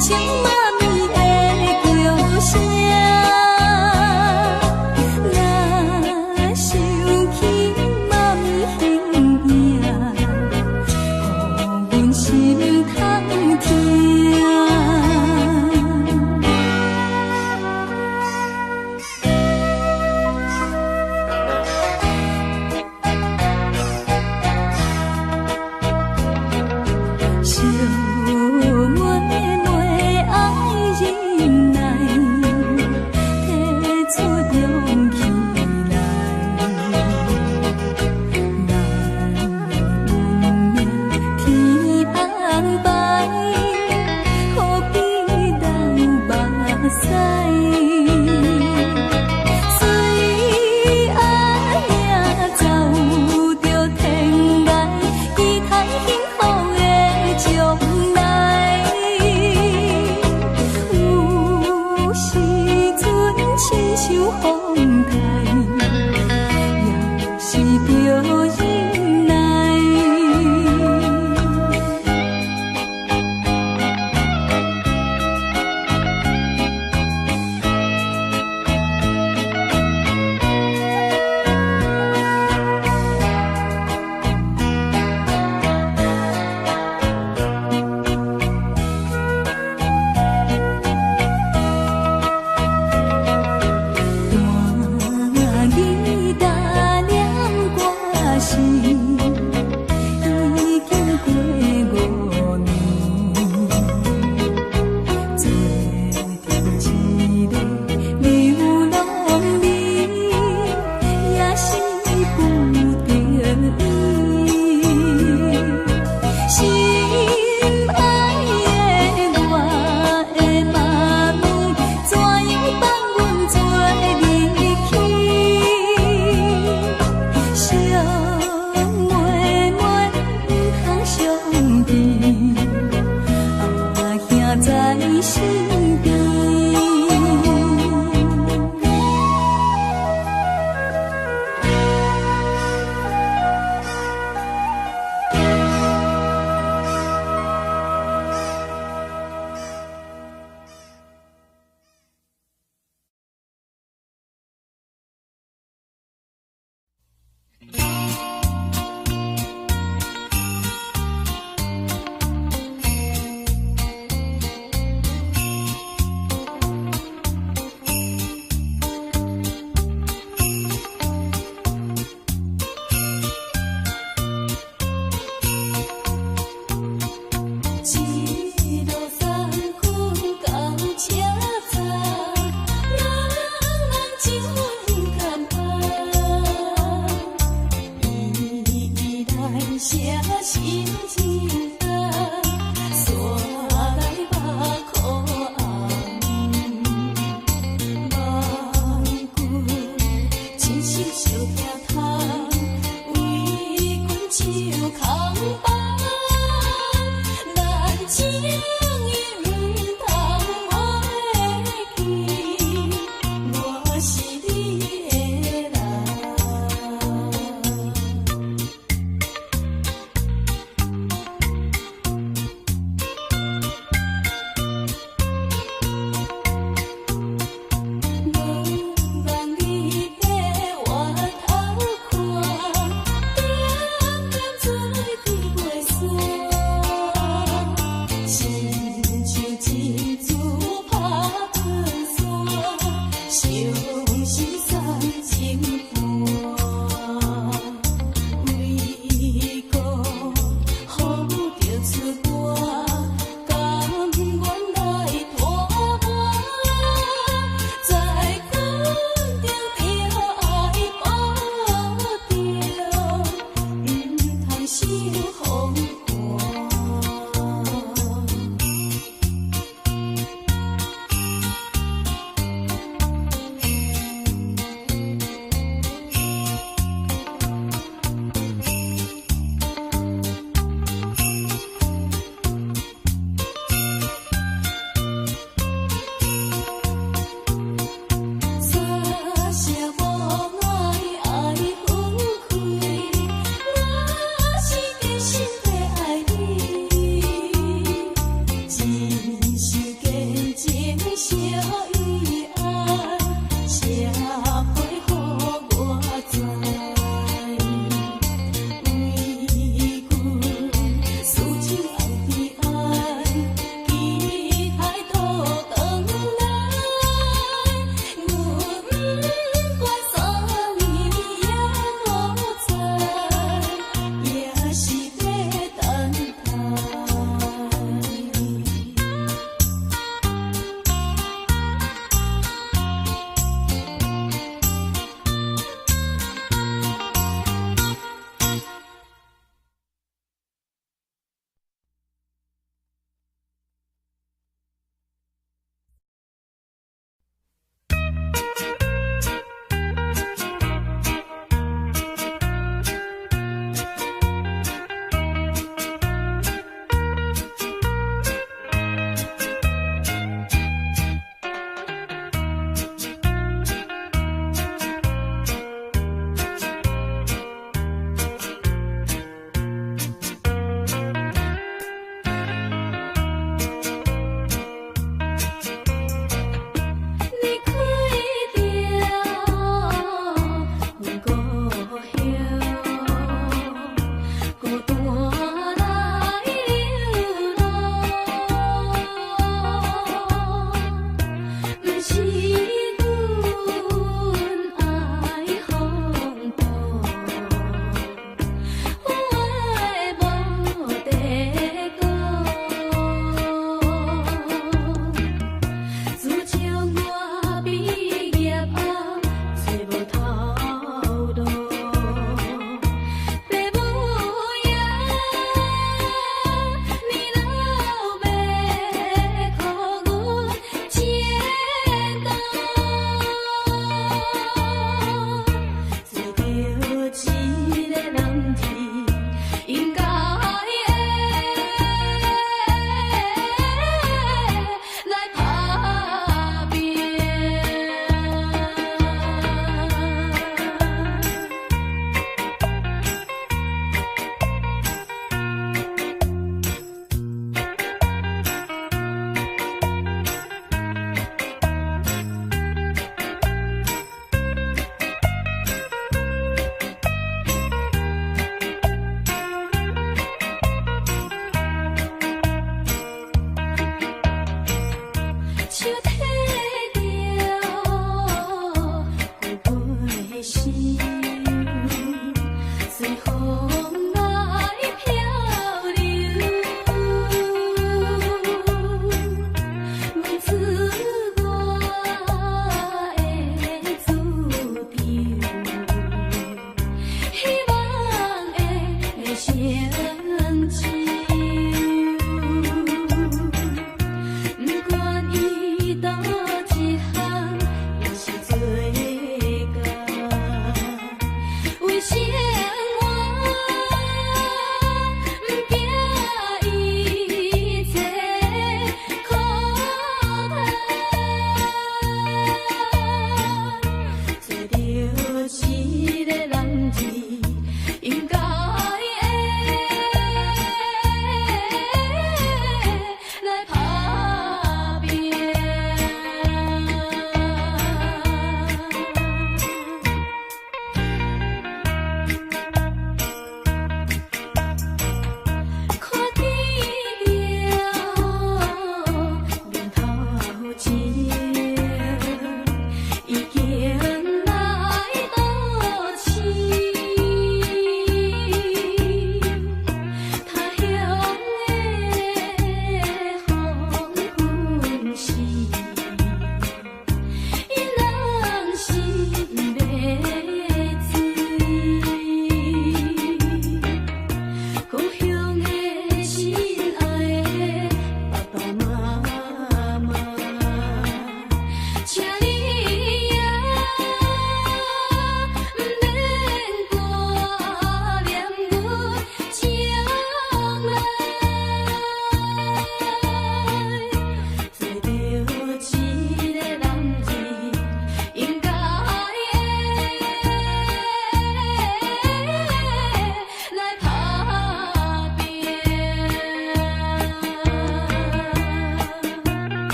像媽咪的叫聲。若想起媽咪形影，予阮心通疼。小妹妹愛忍耐，提出勇氣來。咱的運命天安排，何必流目屎？隨阿娘走著天涯，期待幸福的將來。有時陣親像風台，也是著忍耐。伴你踏念歌時，已經過5年，做著一个流浪兒，也是不得已。心愛的我的媽咪，怎樣放阮做離去？小妹妹毋通相比，阿兄在身邊。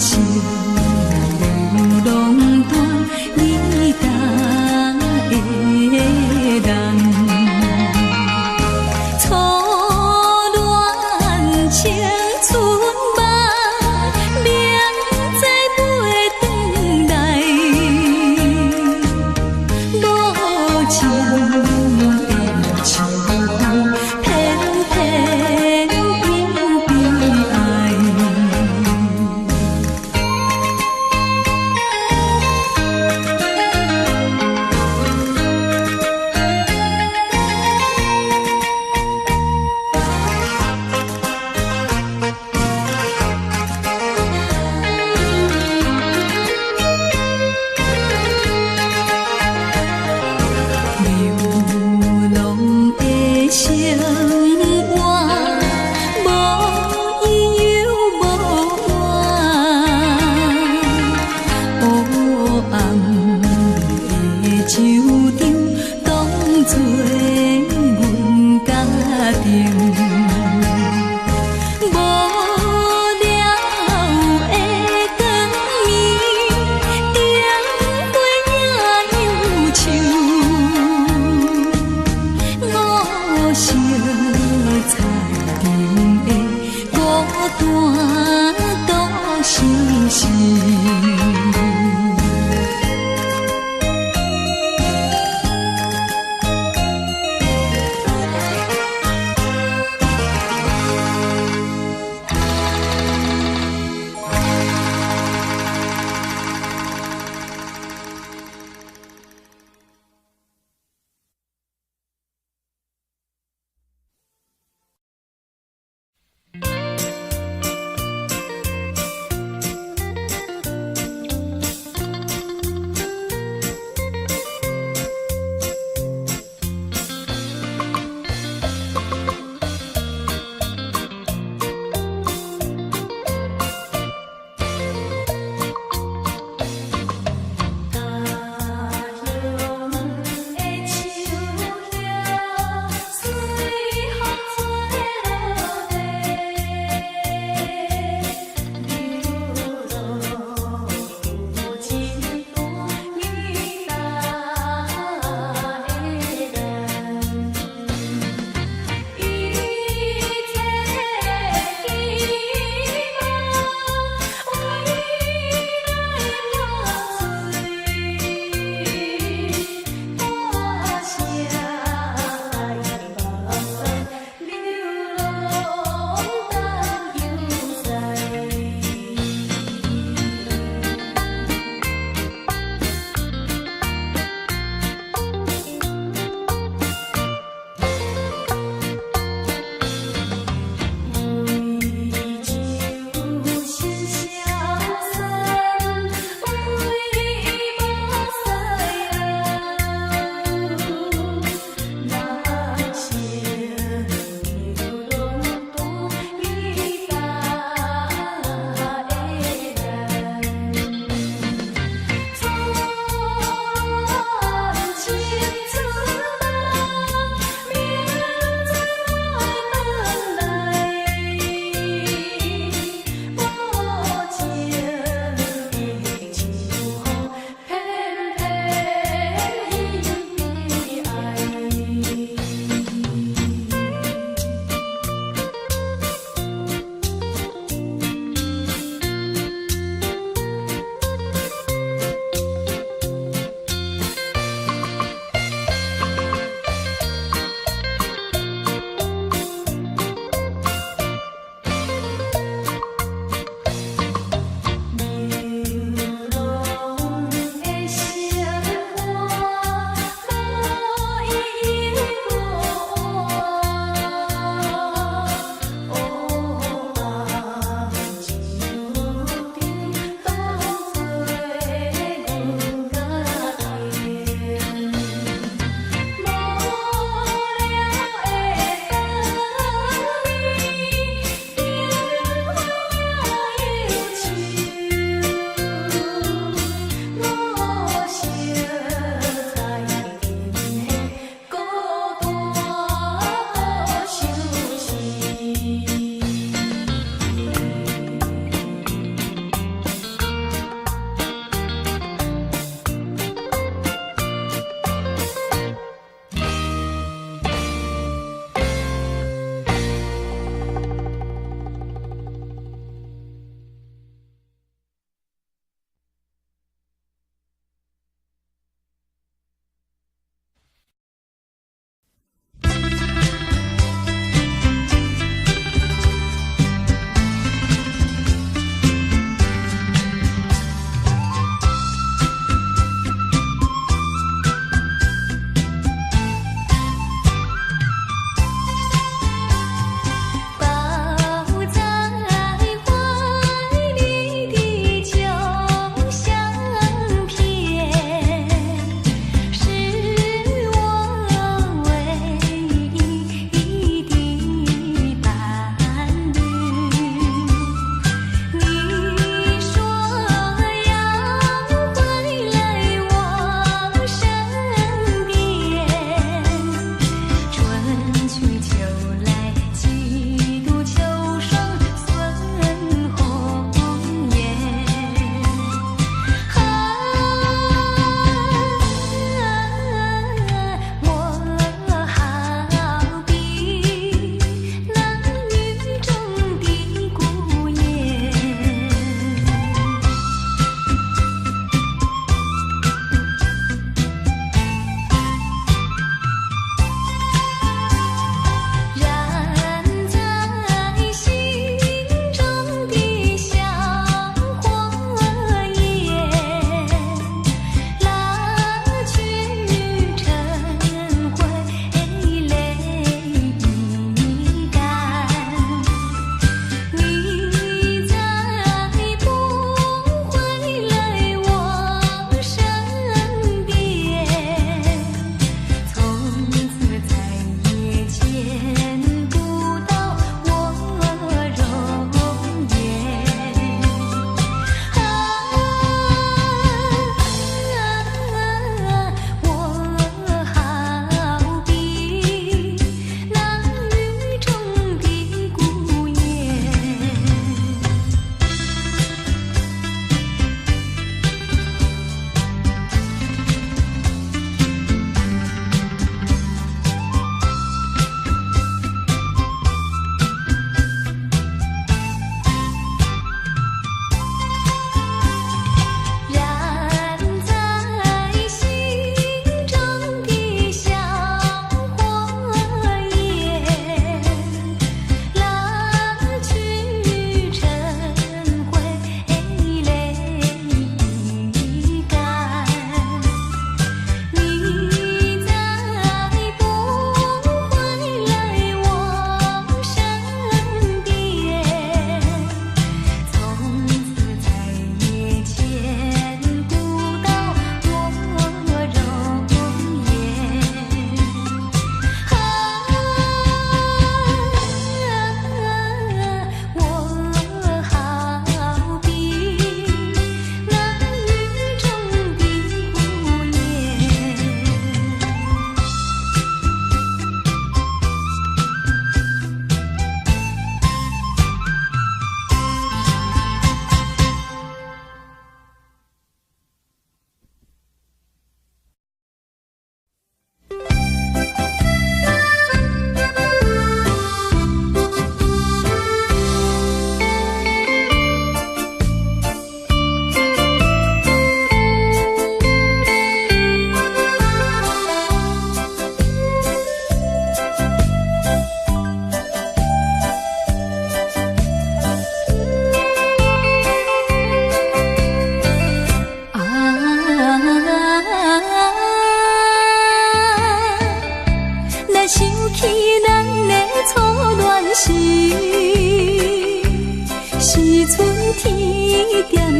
情無濃斷，你答的人。初戀青春夢，明知袂轉來，無情的樹，偏偏有悲哀。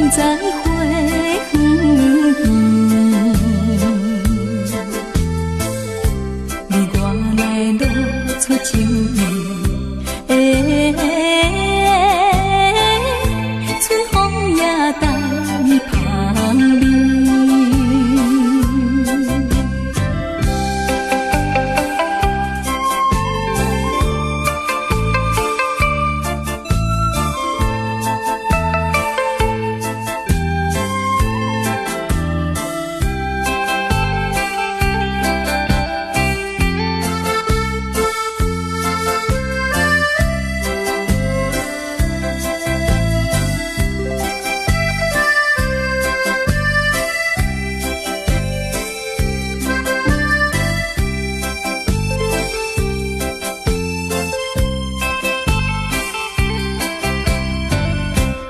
在花園邊，你我來露出情意，春風也帶香味。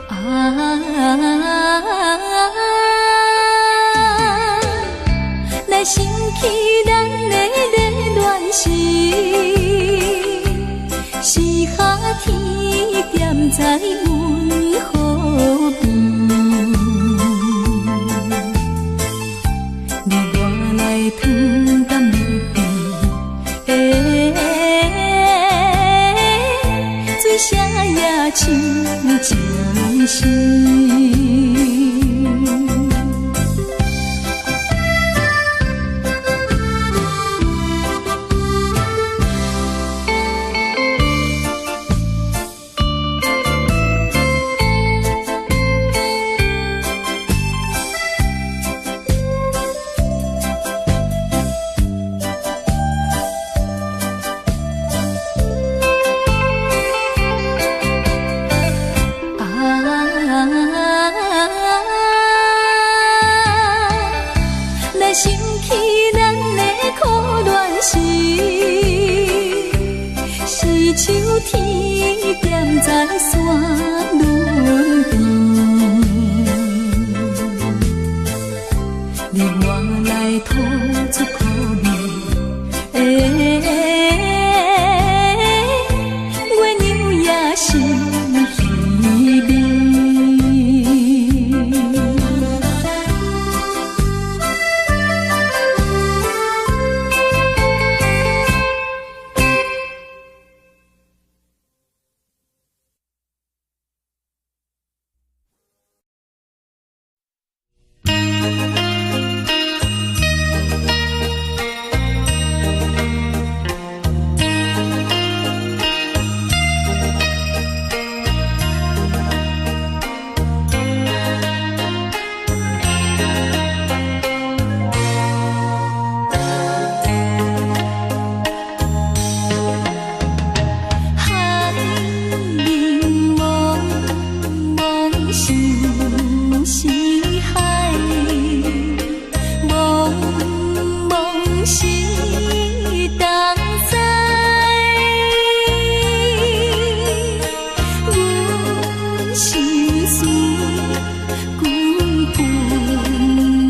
啊，來想起咱的熱戀時，是夏天踮在阮河邊，你我來糖甘蜜甜，水聲也像情詩。啊，來想起咱的苦戀時，是秋天踮在山崙邊，你我來吐出苦味，月娘也心稀微。海面茫茫相思海，茫茫是東西。阮心事久分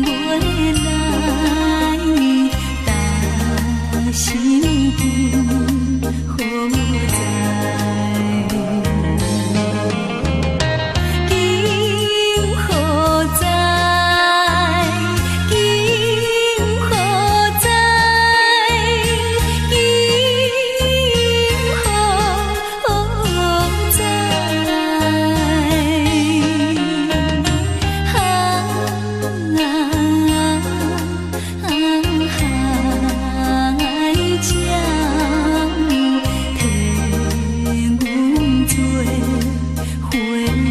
袂來，但心情何在？今何在？今何在？今何在？啊海鸟替阮做伙婿。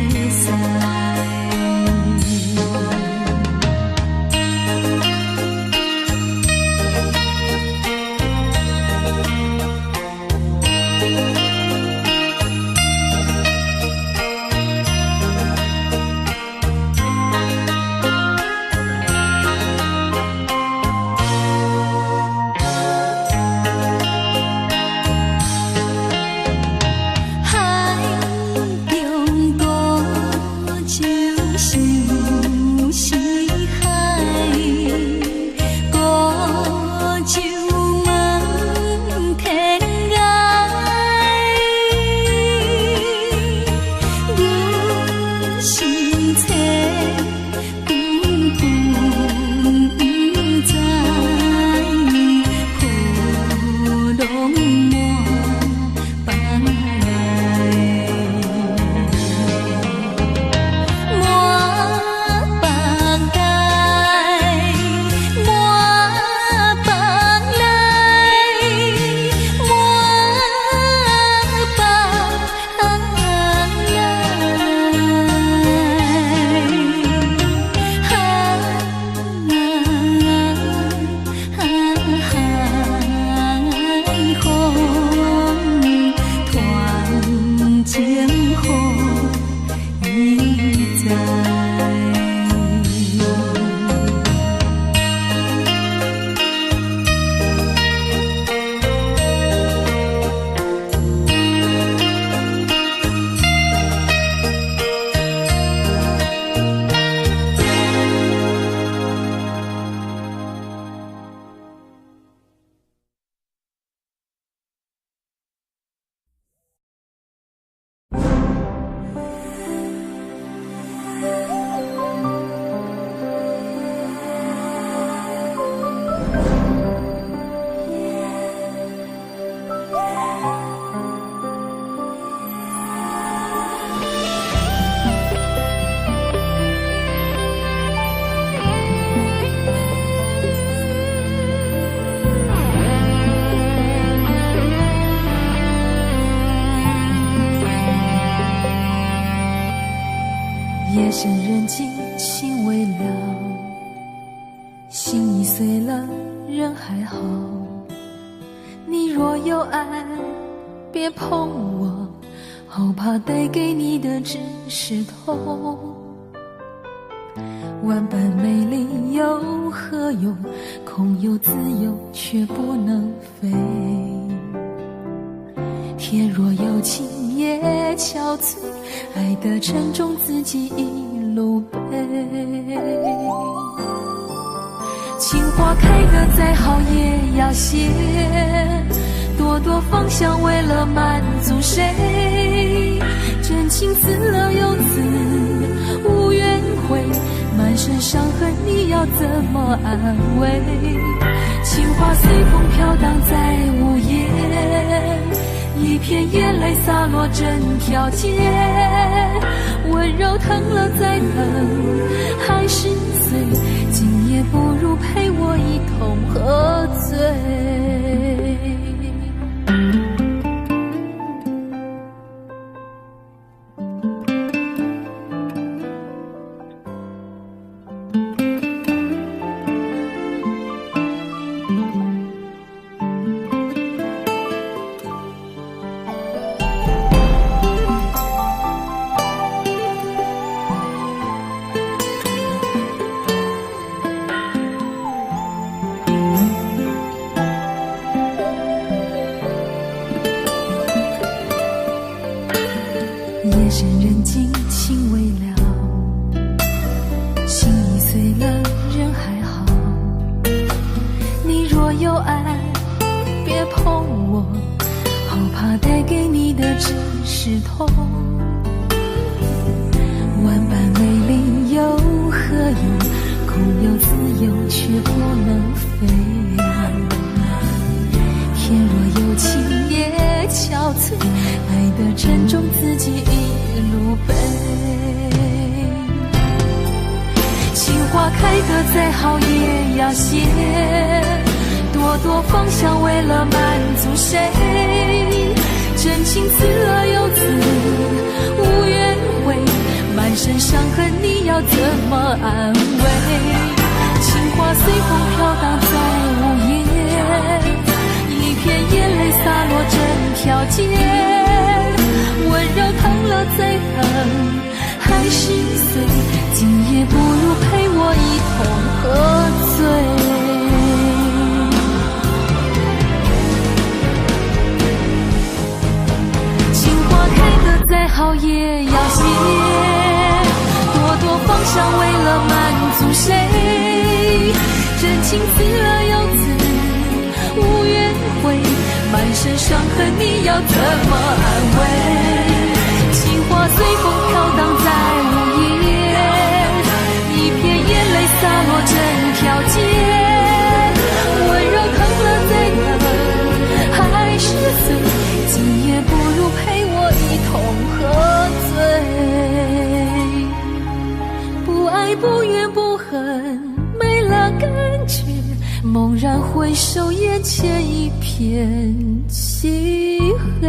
海中孤舟相思海，孤舟望天涯。阮心切深人靜，情未了，心已碎了，人還好。你若有愛，別碰我，好怕帶給你的只是痛。萬般美麗有何用？空有自由卻不能飛。天若有情也憔悴，愛的沉重自己一路背。情花開得再好也要謝，朵朵芳香為了滿足誰？真情刺了又刺，無怨悔，滿身傷痕你要怎麼安慰？情花隨風飄蕩在午夜，一片眼淚灑落整條街，溫柔疼了再疼還是碎，今夜不如陪我一同喝醉。夜深人靜，情未了，心已碎了，人還好。你若有愛，別碰我，好怕帶給你的只是痛。萬般美麗有何用？空有自由卻不能飛。天若有情也憔悴，愛的沉重自己一路背。情花開得再好也要謝，朵朵芳香為了滿足誰？真情刺了又刺，無怨悔，滿身傷痕你要怎麼安慰？情花隨風飄蕩在午夜，一片眼淚灑落整條街，溫柔疼了再疼還是碎，今夜不如陪我一同喝醉。情花開得再好也要謝，朵朵芳香為了滿足誰？真情刺了又刺，無怨悔，滿身傷痕你要怎麼安慰？情花隨風飄蕩在午夜，一片眼淚灑落整條街，溫柔疼了再疼還是碎，今夜不如陪我一同喝醉。不愛不怨不恨，沒了感覺，猛然回首，眼前一片漆黑。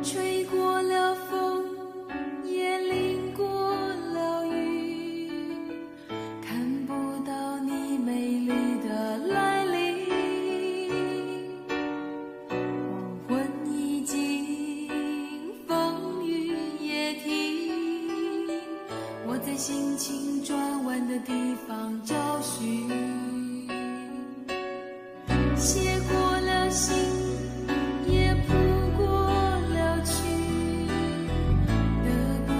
吹過了風，也淋過了雨，看不到你美麗的來臨。黃昏已經，風雨也停，我在心情轉彎的地方找尋，寫過了信，也譜過了曲，得不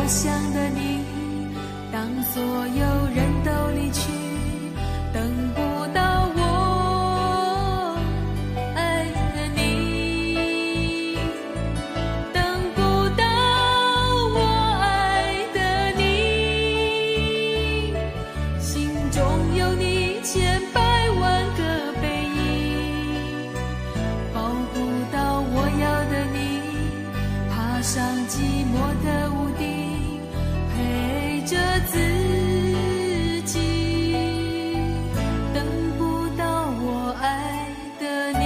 我想的你。當所有人都離去，等不到我愛的你，等不到我愛的你，心中有你千百萬個背影，抱不到我要的你，爬上寂寞的屋頂，陪着自己，等不到我愛的你。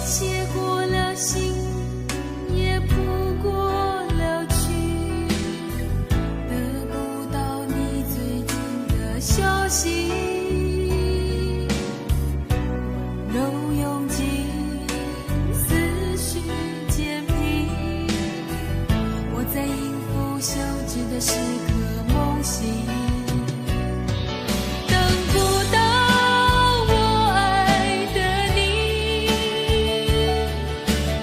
寫過了信，也譜過了曲，得不到你最近的消息，溫柔用盡，思緒漸平，我在音符休止的時刻夢醒。等不到我愛的你，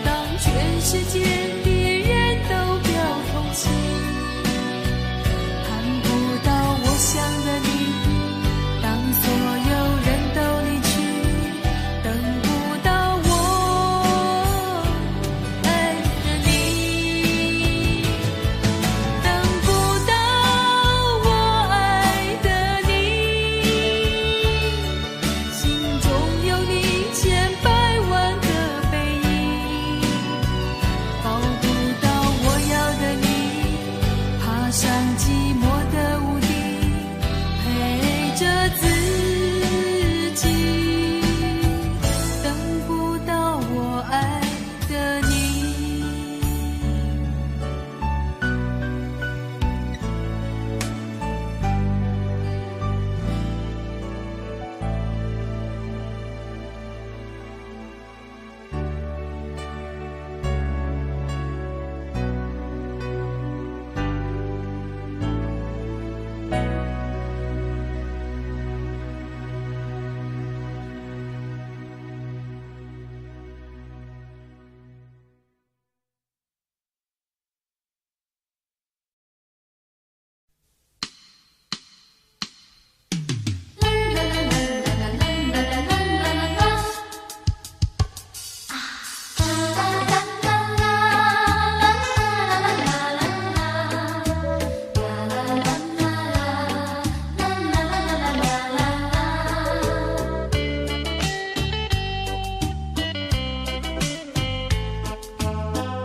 當全世界的人都表同情，盼不到我想的你，當所有人都離去，等不到我愛的你，等不到我愛的你，心中有你千百萬個背影，抱不到我要的你，爬上寂寞的屋頂，陪着自己，等不到我愛的你。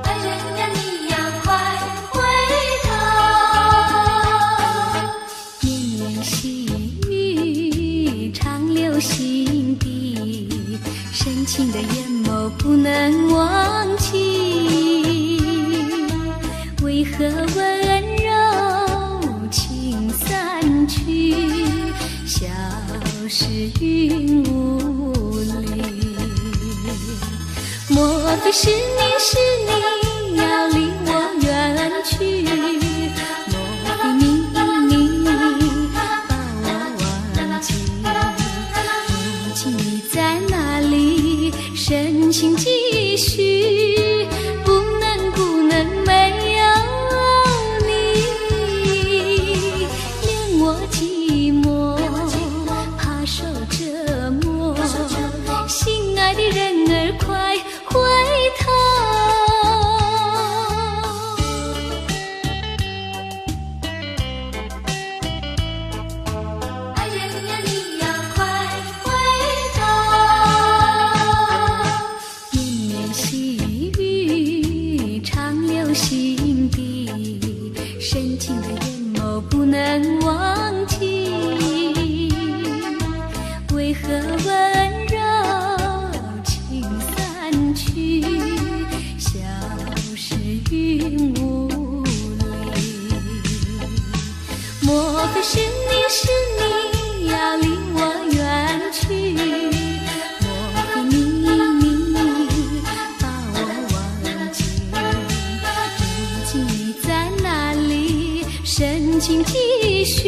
愛人呀，你呀，快回頭！綿綿細雨長留心底，深情的眼眸不能忘記。為何溫柔情散去，消失雲霧裡？莫非是你是你要離我遠去？莫非你你把我忘記？如今你在哪裡？深情繼續，不能不能沒有你，憐我寂寞，怕受折磨。心愛的人兒，快回頭！愛人呀，你呀，快回頭！綿綿細雨長留心底，深情的眼眸不能忘記。為何溫柔情散去，消失雲霧裡？莫非是你是你要離我遠去？莫非你你把我忘記？如今你在哪裡？深情繼續。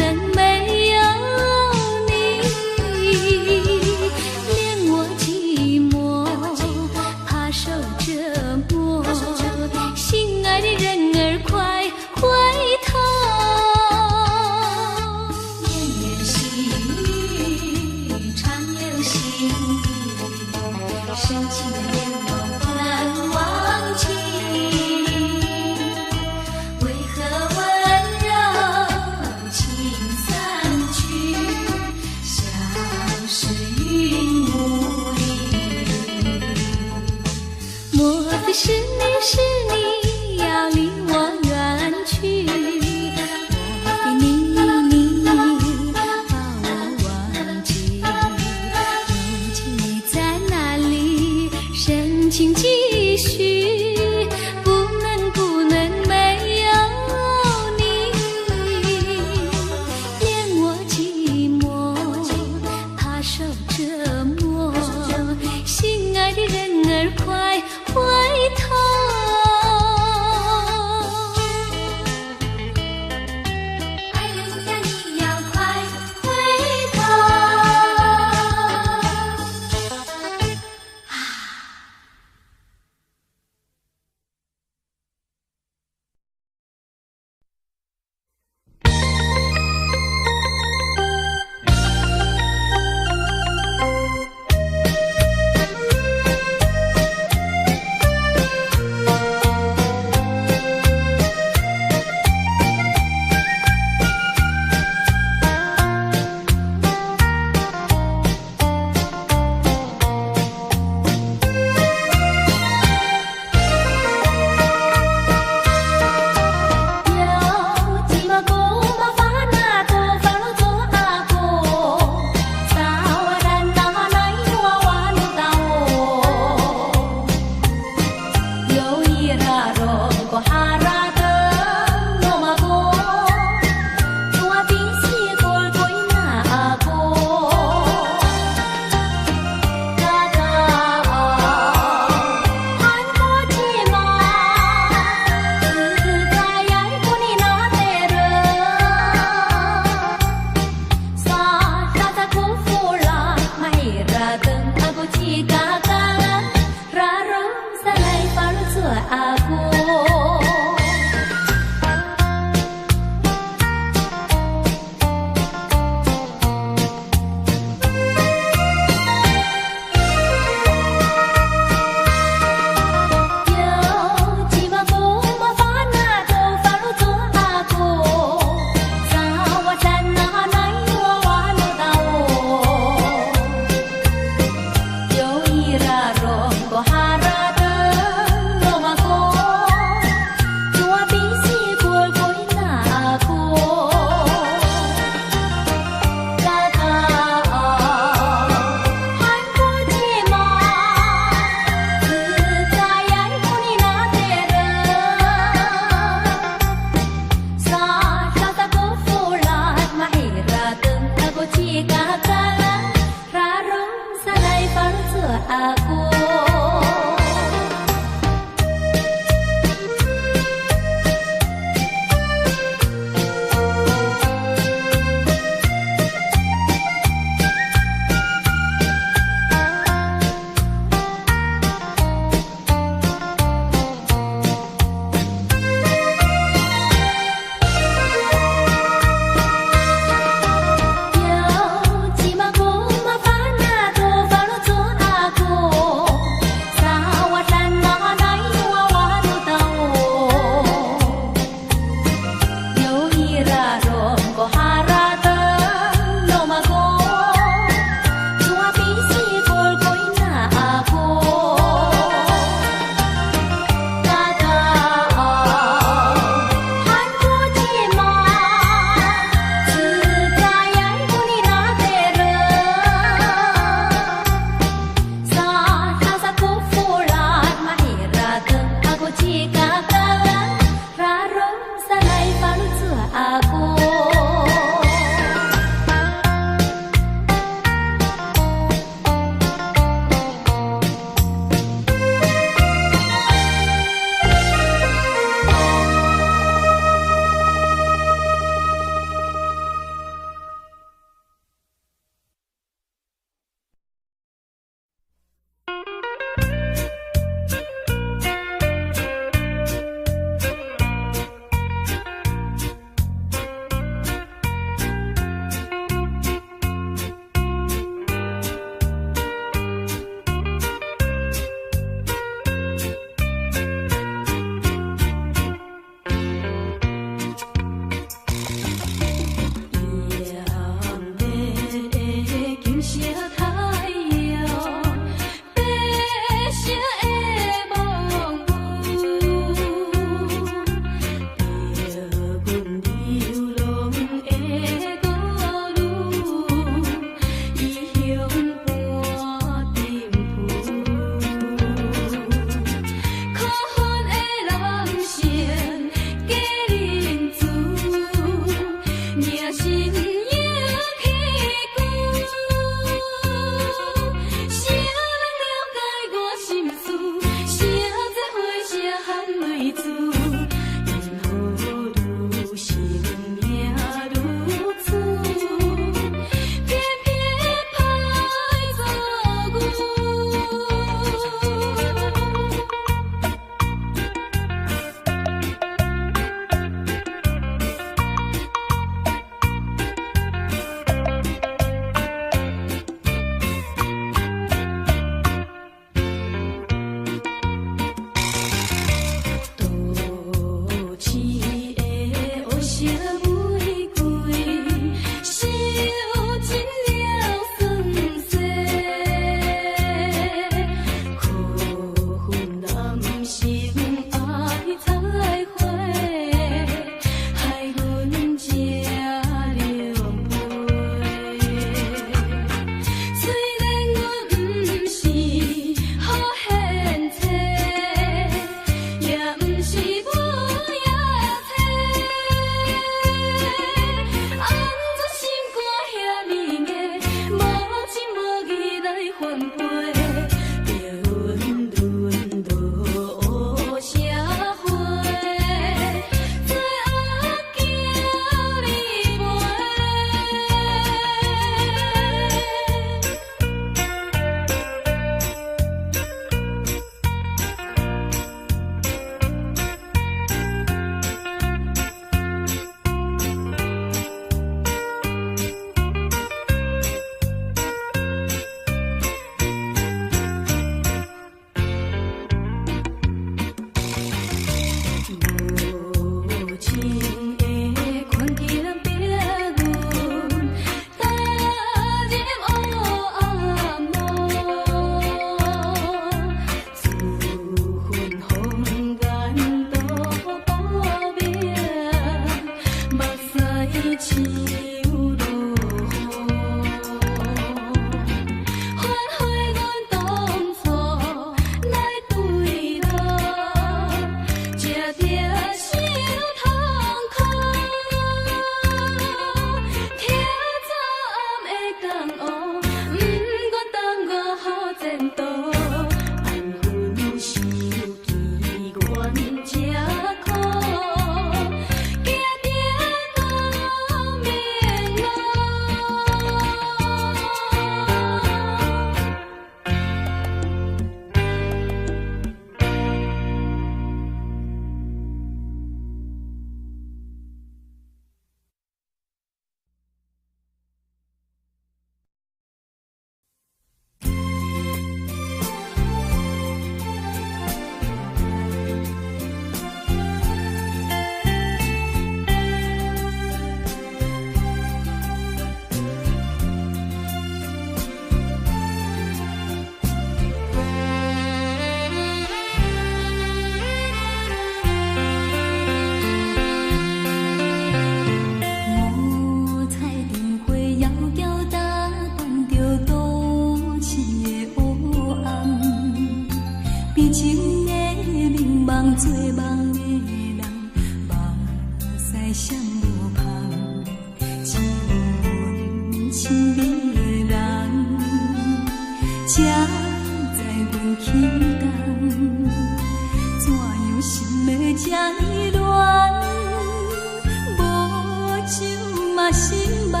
嘛心梦。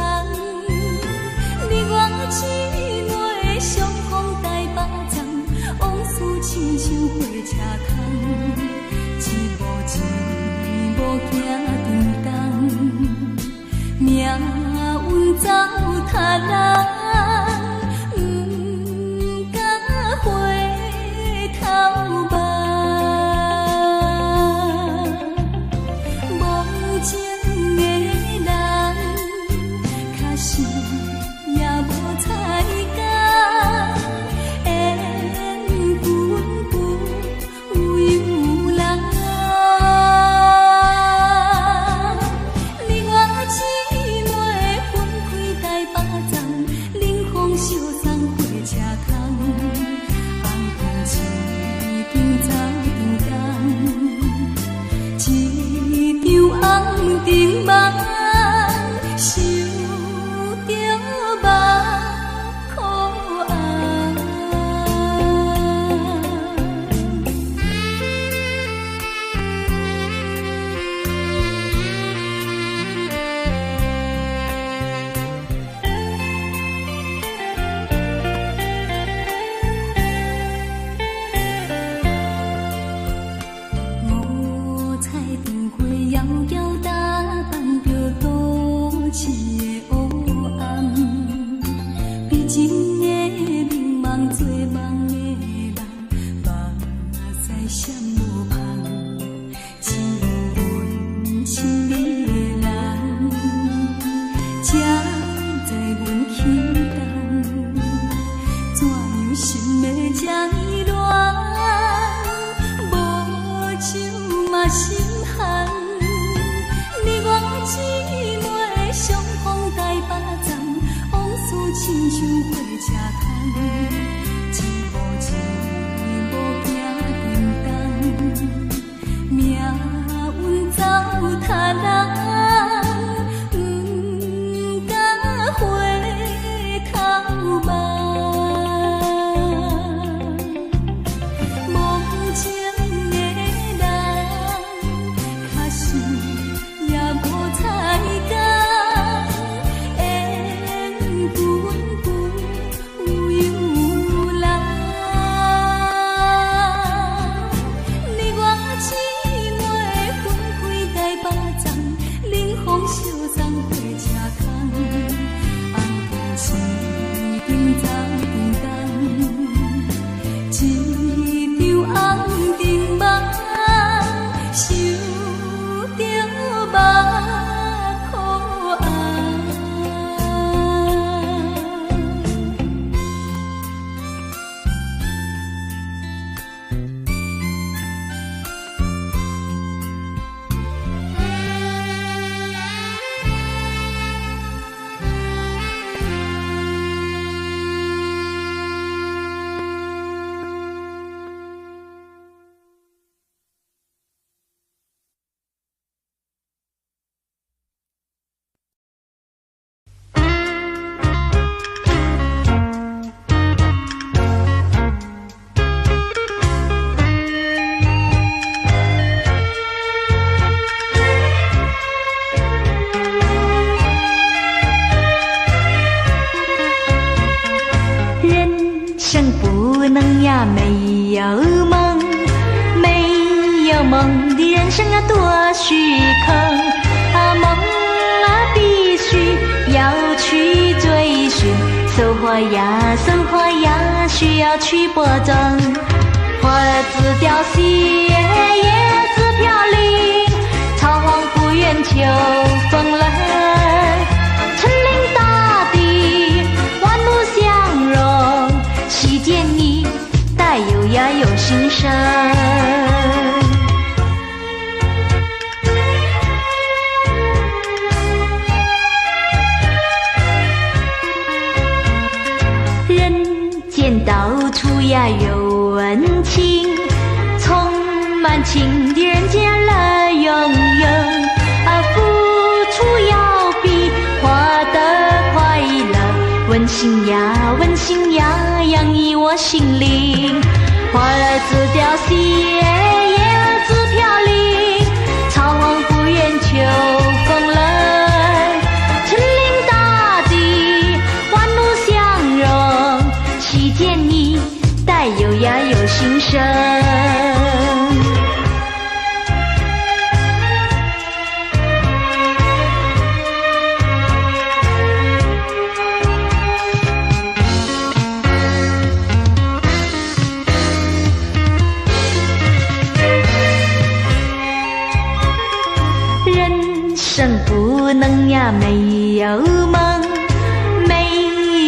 你我姊妹相逢台北站，往事亲像火车空，一步一步行长东，命运走他人，不敢回头望。无情的人，确实也无彩工，缘分不由人。你我姊妹分开台北站，冷风相送火车空，红灯一张走长东，一场红灯梦，想著目苦红。五彩灯花遥遥打扮著都市的黑暗，悲情的迷茫做梦的人，目屎闪无芳，只有阮心里的人，才知阮期待，怎样心会这呢乱？无情嘛心寒，你我姊妹相逢台北站，往事亲像火车空，一步一步行长东，命运走他人，不敢回头望。无情的人，确实也无彩工，缘分不由人。你我姊妹分开台北站，冷风相送火车空，红灯一张走长东，一场红灯梦，想著目苦红。人生不能呀没有梦，没有梦的人生啊多虚空啊，梦啊必须要去追寻，收获呀收获呀需要去播种，花子凋谢叶子飘零，草黄不愿秋风冷，春临大地万物相融，喜见你带有呀有新生。人间到处呀有温情，充满情的人间乐融融，啊，付出要比获得快乐，温馨呀温馨呀洋溢我心灵，花儿自凋谢，叶子飘零，草黄不愿秋风冷，春临不能呀沒有夢，沒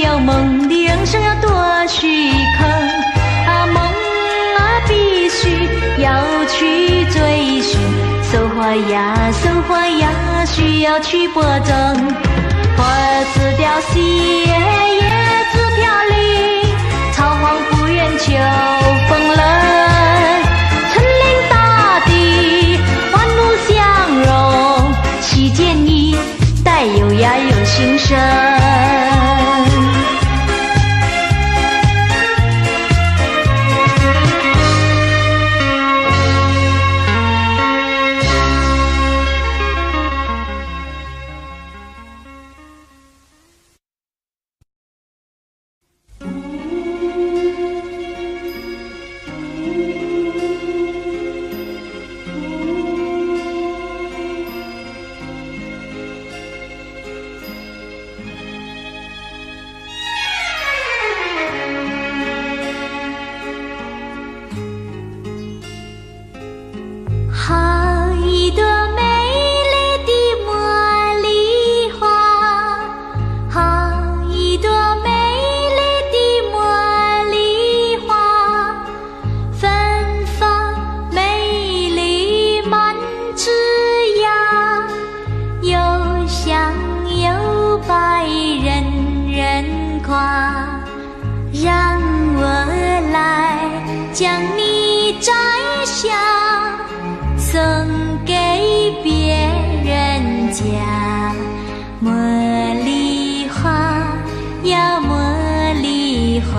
有夢的人生要多虛空啊！夢啊，必須要去追尋，收穫呀，收穫呀，需要去播種。花枝凋謝，葉子飄零，草黃不厭秋風冷。春臨大地，萬物相融，喜見你帶有呀有新生。好一朵美麗的茉莉花，好一朵美麗的茉莉花，芬芳美麗滿枝桠，又香又白人人誇。讓我來將你摘下，送給別人家。茉莉花呀，茉莉花。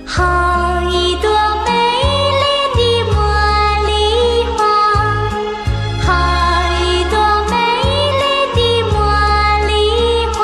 好一朵美麗的茉莉花，好一朵美麗的茉莉花，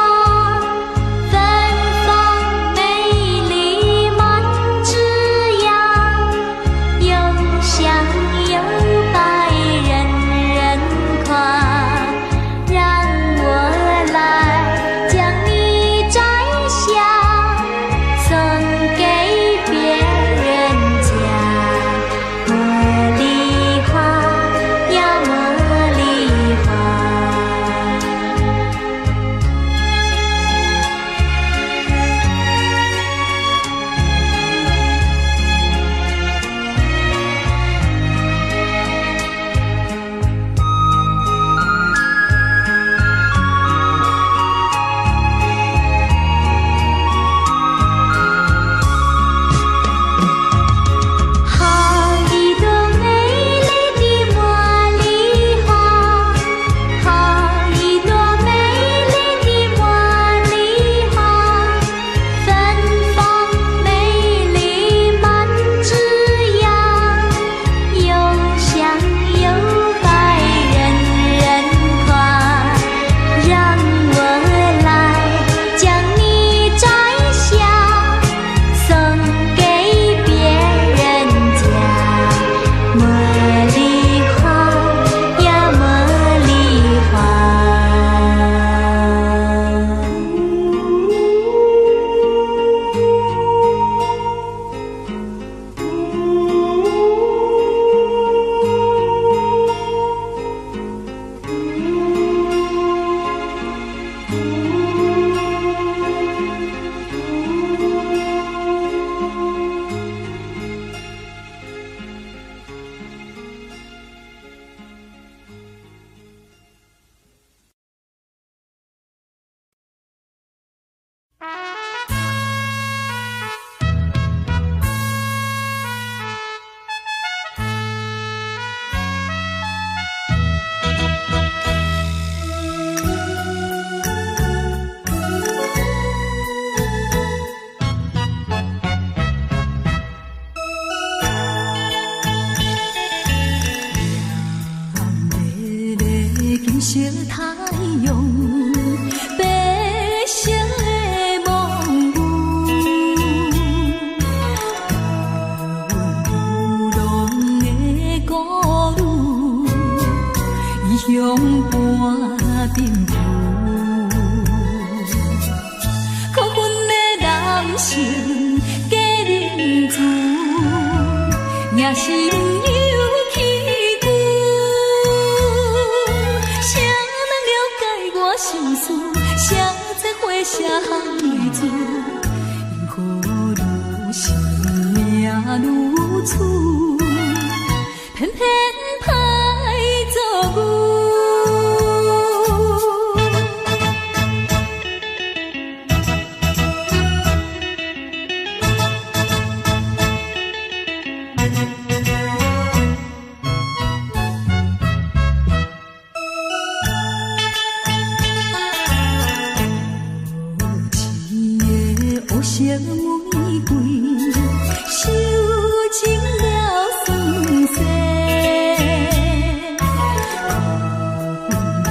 心有起久，谁人了解我心事？谁知花谢含泪珠？因何如生命如此，偏偏歹做牛。无情的乌色玫瑰，受尽了酸涩。苦人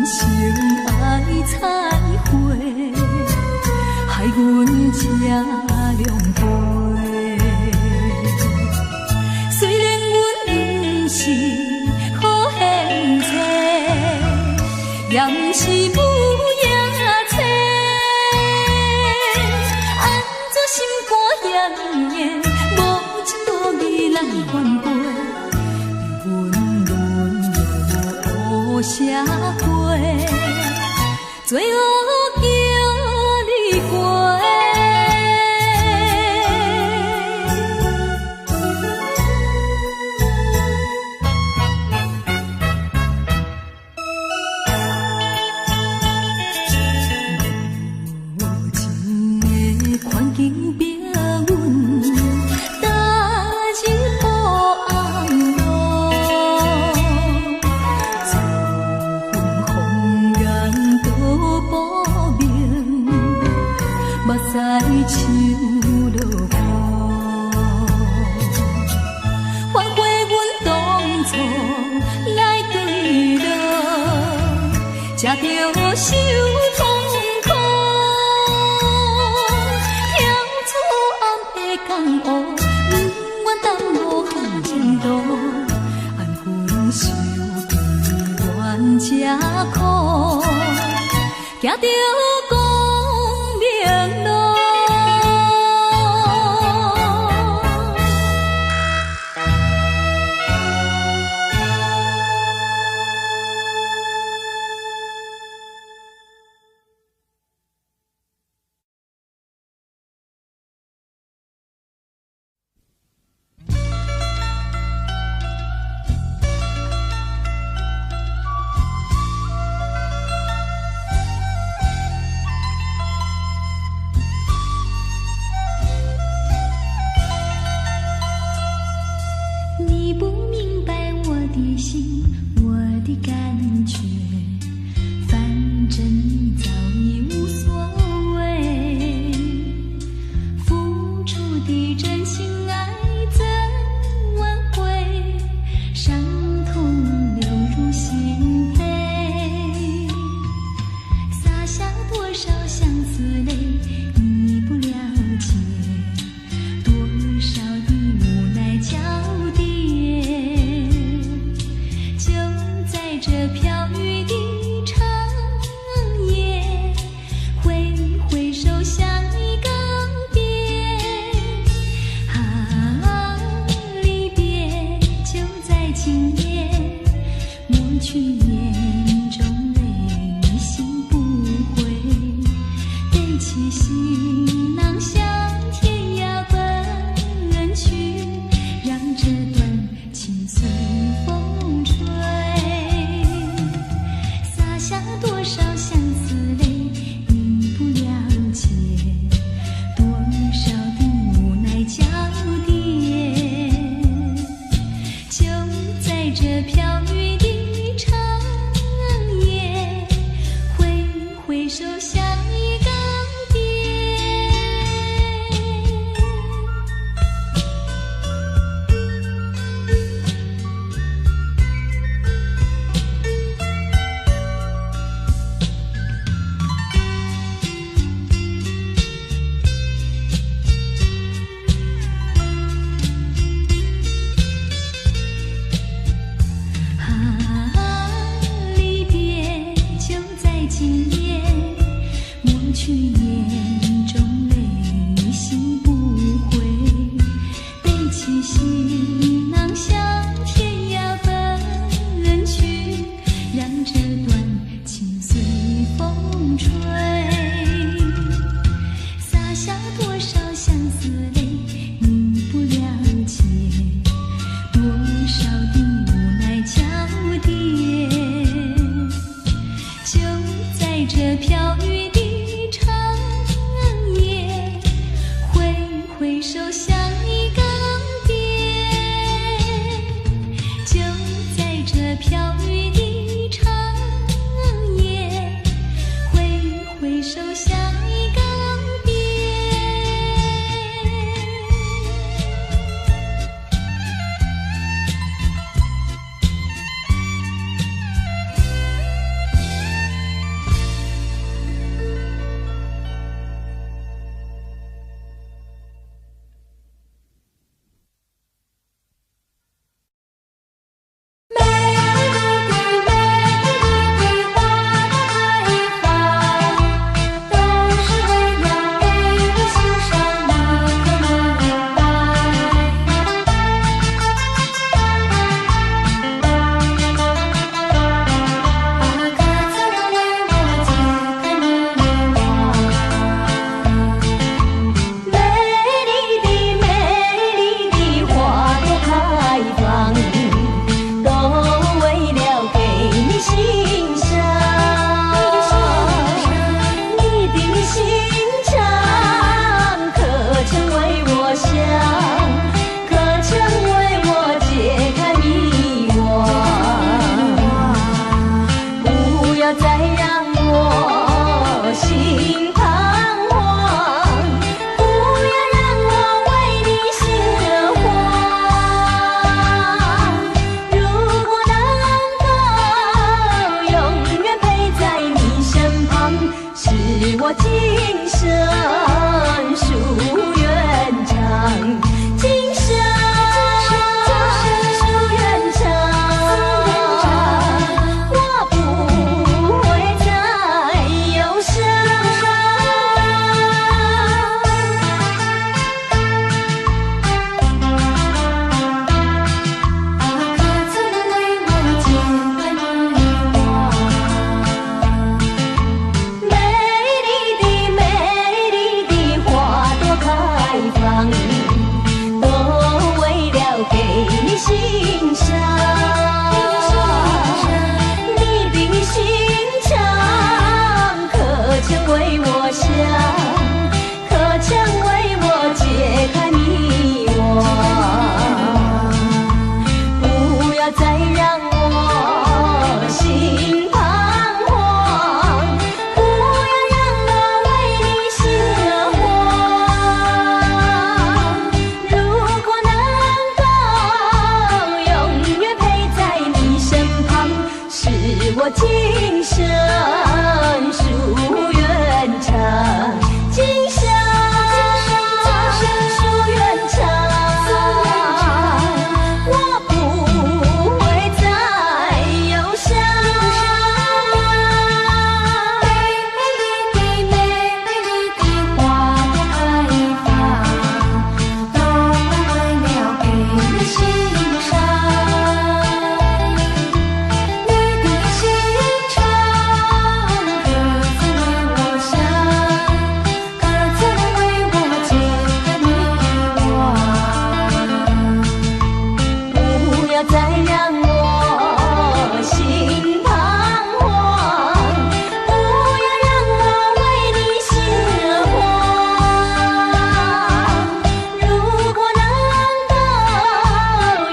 生爱彩花，害阮这狼狈。虽然阮不是好献策，也毋是母夜叉。按怎心肝遐呢硬，无情无义来反背，阮沦落乌社会，做恶叫你过。无情的环境逼阮踏入黑暗路，自恨红颜都薄命，目屎像落雨。反悔阮当初来坠落，才著受痛苦。跳出暗的江湖，不愿耽误前途，安分守己愿吃苦，行著光明路。你不明白我的心，我的感觉，反正你早已无所谓。付出的真心爱怎挽回？伤痛流入心扉，洒下多少相思泪，你不了解。多少的无奈交叠，就在这飘雨的长夜，挥挥手向你告别。啊，离别就在今夜，抹去眼中泪，心不悔，背起行囊向天涯奔去，让这段情随风吹。洒下多少相思泪，你不了解，多少的无奈交叠，就在这飘雨的长夜，挥挥手向你告别。啊，离别就在今夜，抹去眼中泪，心不悔，背起行囊揮手相告別。美麗的美麗的花朵開放，都是為了給你欣賞，你可明白？啊，可曾為我解開迷惘？美麗的美麗的花朵開放，都為了給你欣賞。你的心腸可曾為我想？可曾為我解開迷惘？不要再讓我心彷徨，不要讓我為你心慌。如果能夠永遠陪在你身旁，是我今生夙願長。今生夙願長，我不會再憂傷。啊，可曾為我解開迷惘？美麗的美麗的花朵開放，都為了給你欣賞。你的心腸可曾為我想？可曾為我解開迷惘？不要再讓我心彷徨，不要讓我為你心慌。如果能夠永遠陪在你身旁，是我今生夙願長。今生夙願長，我不會再憂傷。美麗的美麗的花朵開放，都為了給你欣賞。你的心腸可曾為我想？可曾為我解開迷惘？不要再讓我心彷徨，不要讓我為你心慌。如果能夠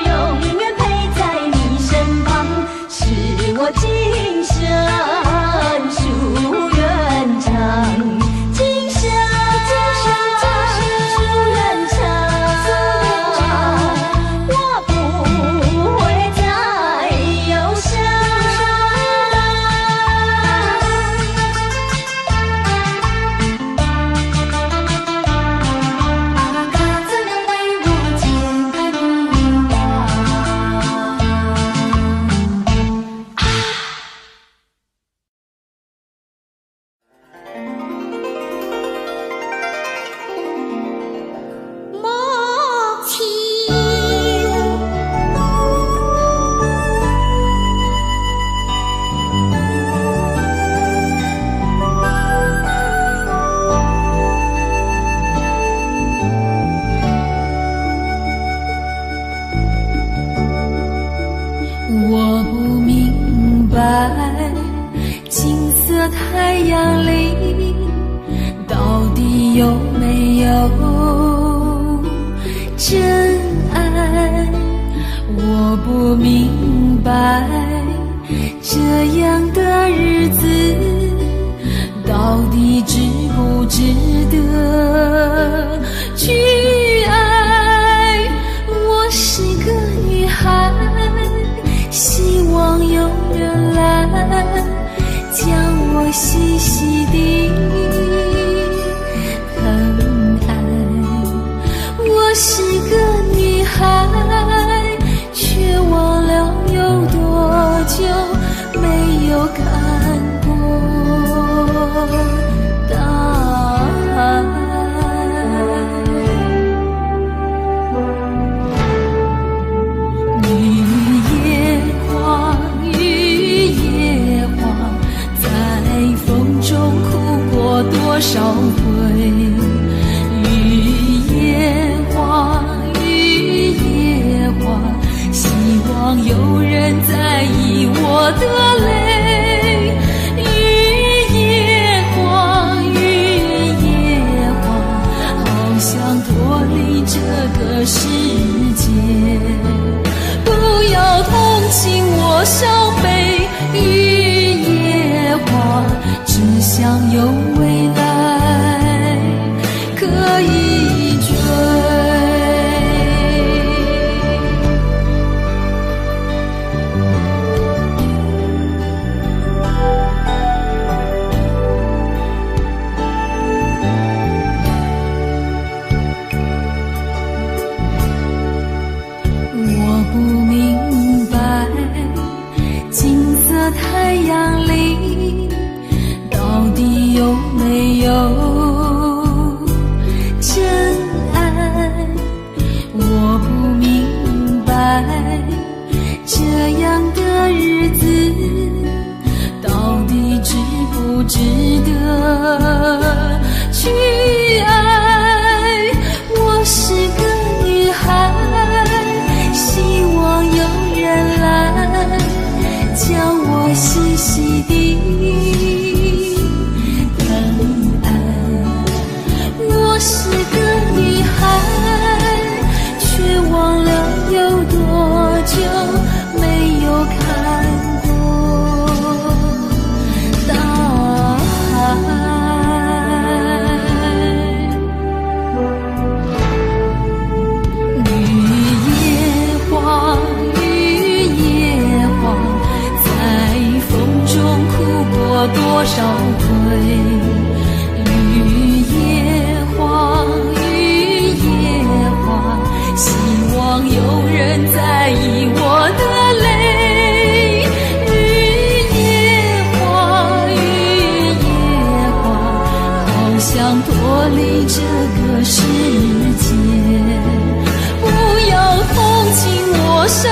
永遠陪在你身旁，是我今生夙願長。今生夙願長，我不會再憂傷。啊，可曾為我解開迷惘？莫愁。我不明白，金色太陽裡到底有沒有真愛？我不明白，這樣的日子到底值得去愛？我是個女孩，希望有人來將我細細的疼愛。我是個女孩，卻忘了有多久沒有看過大海。雨夜花，雨夜花，在風中哭過多少回？雨夜花，雨夜花，希望有人在意我的淚。雨夜花，雨夜花，好想脫離這個世界。不要同情我傷悲，雨夜花，只想有未來可以追。我不明白，金色太陽裡到底有沒有真愛？我不明白，這樣的日子到底值不值得去愛？我是個女孩，希望有人來將我細細的疼愛。我是個女孩，卻忘了有多久沒有看過大海。雨夜花，雨夜花，在風中哭過多少回？雨夜花，雨夜花，希望有人在意我的淚。雨夜花，雨夜花，好想脫離這個世界。不要同情我傷。